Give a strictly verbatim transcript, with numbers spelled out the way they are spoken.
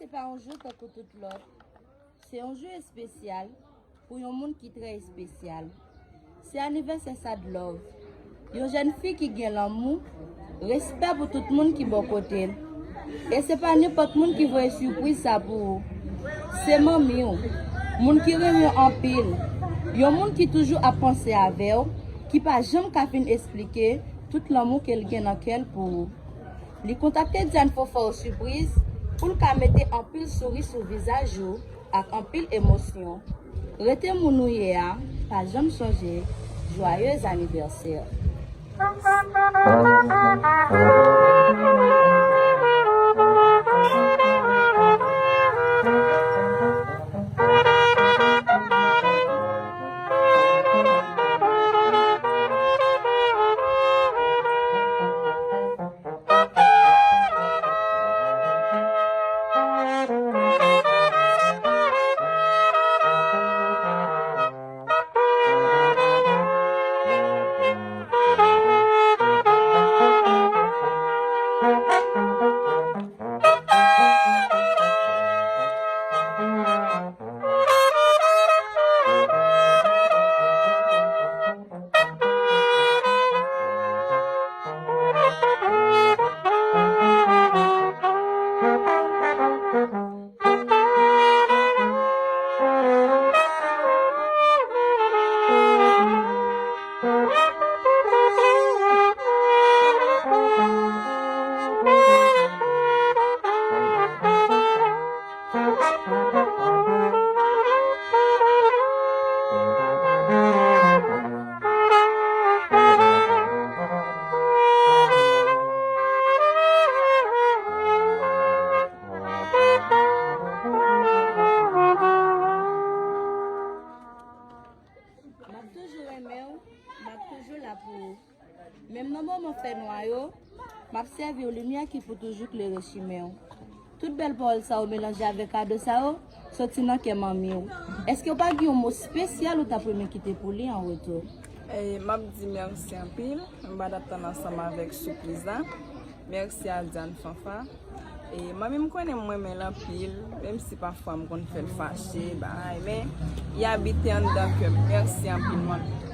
Se pa yon jou tankou tout lòt. Se yon jou espesyal pou yon moun ki trè espesyal. Se anivèsè Sad Love, yon jèn fi ki gen lanmou, respè pou tout moun ki bò kote l. E se pa nenpòt moun ki voye sipriz sa pou ou. Se manmi w, moun ki renmen w anpil, yon moun ki toujou ap panse avè w, ki pa janm ka fin esplike tout lanmou ke l gen nan kè l pou ou. Li kontakte Diane Fanfare Surprise pou l ka mete anpil souri sou vizaj ou ak anpil emosyon. Rete moun ou ye a, pa janm sonje. Joyeux anniversaire. M ap toujou renmen w, m ap toujou la pou ou. Menm nan moman fènwa yo, m ap sèvi w limyè ki pou toujou klere chimen w. Tout bèl pawòl sa yo melanje avèk kado sa yo, soti nan kè manmi w. Èske w pa gen yon mo espesyal ou t ap renmen kite pou li an retou? E, m ap di mèsi anpil. M pa t ap tann ansanm avèk sipriz la. Mèsi a Diane Fanfa. E, manmi m konnen m renmen l anpil, menm si pafwa m konn fè l fache, bagay, men li abite anndan kè m. Mèsi anpil, manmi.